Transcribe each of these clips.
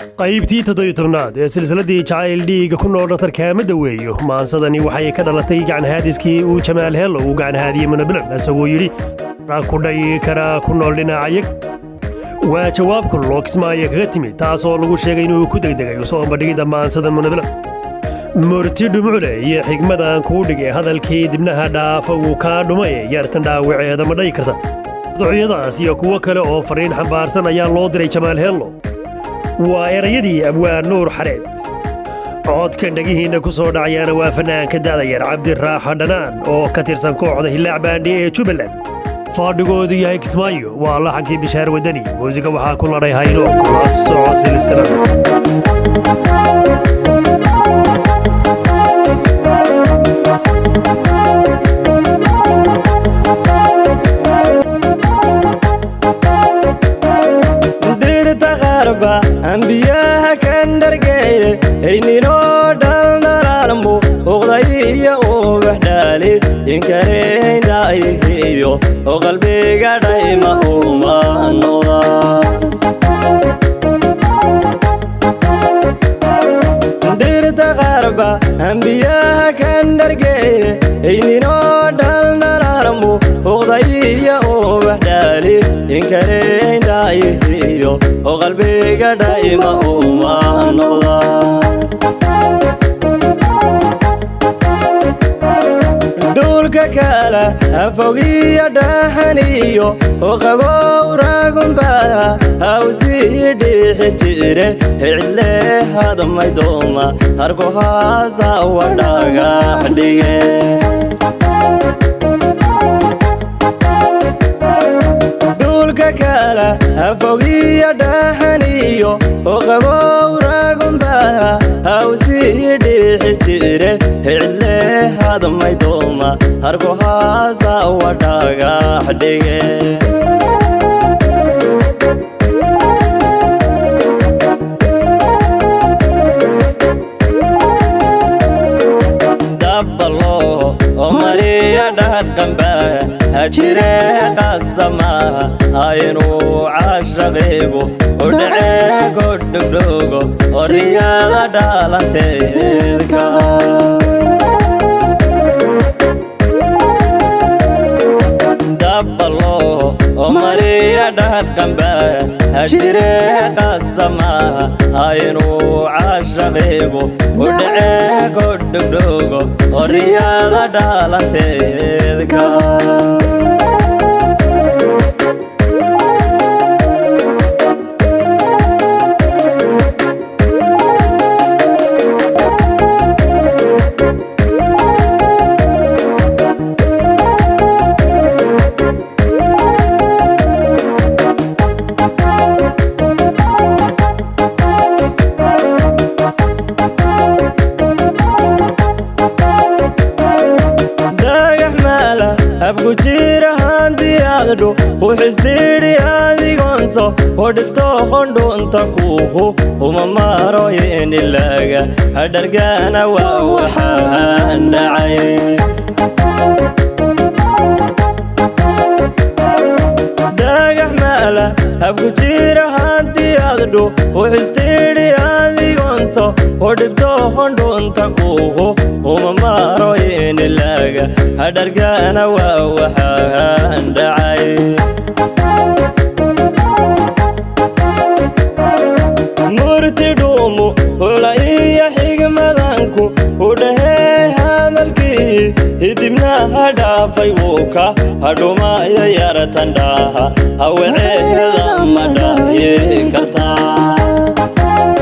Qaybtii 17aad ee silsiladii Jacayl Dhiiga ku Nool Dhakhtar Kaama Daweeyo. Maansadani waxay ka dhalatay gacanhaadiskii uu Jamaal Hello uu gacanhaadiyey Munabilan, isagoo yidhi ku dhayi karaa ku nool dhinacayag. Waa jawaab kuloo Kismaayo kaga timid, taasoo lagu sheegay inuu ku degdegay soo bandhigidda maansada Munabilan. Murti dhumucle iyo xigmadaan kuu dhigay, hadalkii dibnaha dhaafa wuu kaa dhumay, yartan dhaawaceeda ma dhayi karta? Ducyadaas iyo kuwo kale oo fariin xambaarsan ayaa loo diray Jamaal Hello. Waa erayadii abwaan Nuur Xareed. Codkan dhegihiinna ku soo dhacayaana waa fanaanka da'dayar Cabdiraaxa Dhanaan oo ka tirsan kooxda Hilaac Band-i ee Jubbaland, fadhigoodu yahay Kismaayo. Waa laxankii Bishaar Wadani, muusiga waxaa ku ladhay Hayno. Kula soco silsilada. Dirta qaarba ambiyaha kan dhargeeye, ayninoo dhaldhalaalmu uqday iyo ubax dhaali inkareyndhaayihiyo oo qalbiga dhayma uma noqda. Dirta qaarba ambiyaha kan dhargeeye, ayninoo dhaldhalaalmu uqday iyo ubax dhaali inkareyndhaayihiyo oo qalbiga dhayma uma noqda. Dhulka kala afogiyo dhaxaniyo oo qabow ragunba hawsii dhixi jire, cidle hadmay dooma harku haasa wadhagax dhige. Dhulka kala afogiyo dhaxaniyo oo qabow ragunba hawsii dhixi jire, cidle hadmay dooma harku haasa wadhagax dhige. Dabbalo oo mariya dhaqanba hajire, qasamaha aynu caashaqigu u dhacee godhugdhugo oo riyada dhalanteedka. Dabbalo oo mariya dhaqanba hajire, qasamaha aynu caashaqigu u dhacee godhugdhugo oo riyada dhalanteedka. Dhagax maala habku jira handiyaadhu uxisdhiidhi adigoonso oo dhibto qondhunta kuuhu uma maro inilaga hadhargana waa waxaan dhacay. Dhagax maala habku jira handiyaadhu uxisdhiidhi adigoonso oo dhibto qondhunta kuuhu uma maro inilaga hadhargana waa waxaan dhacay. Murti dhuumu hula iyo xigmadanku u dhahee, hadalkii hidibnaha dhaafay wuuka hadhumaayo yaratan dhaaha hawaceeda ma dhaayi kartaa?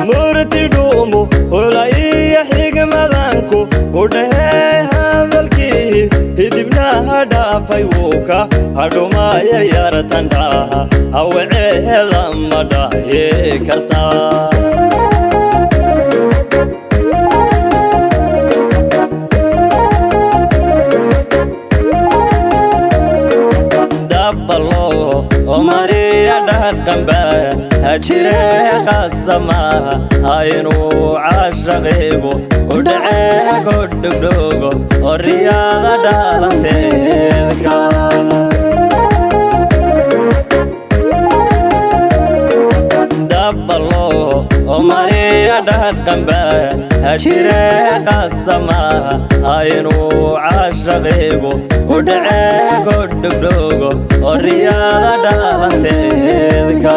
Murti dhuumu hula iyo xigmadanku u dhahee, hadalkii hidibnaha dhaafay wuuka hadhumaayo yaratan dhaaha hawaceeda ma dhaayi kartaa? Dabbalo oo mariya dhaqanba hajire, qasamaha aynu caashaqigu u dhacee godhugdhugo oo riyada dhalanteedka. Dhaqanba hajire qasama inuu caashaqigu u dhace ku dhugdhugo oo riyaada dhaalanteedka.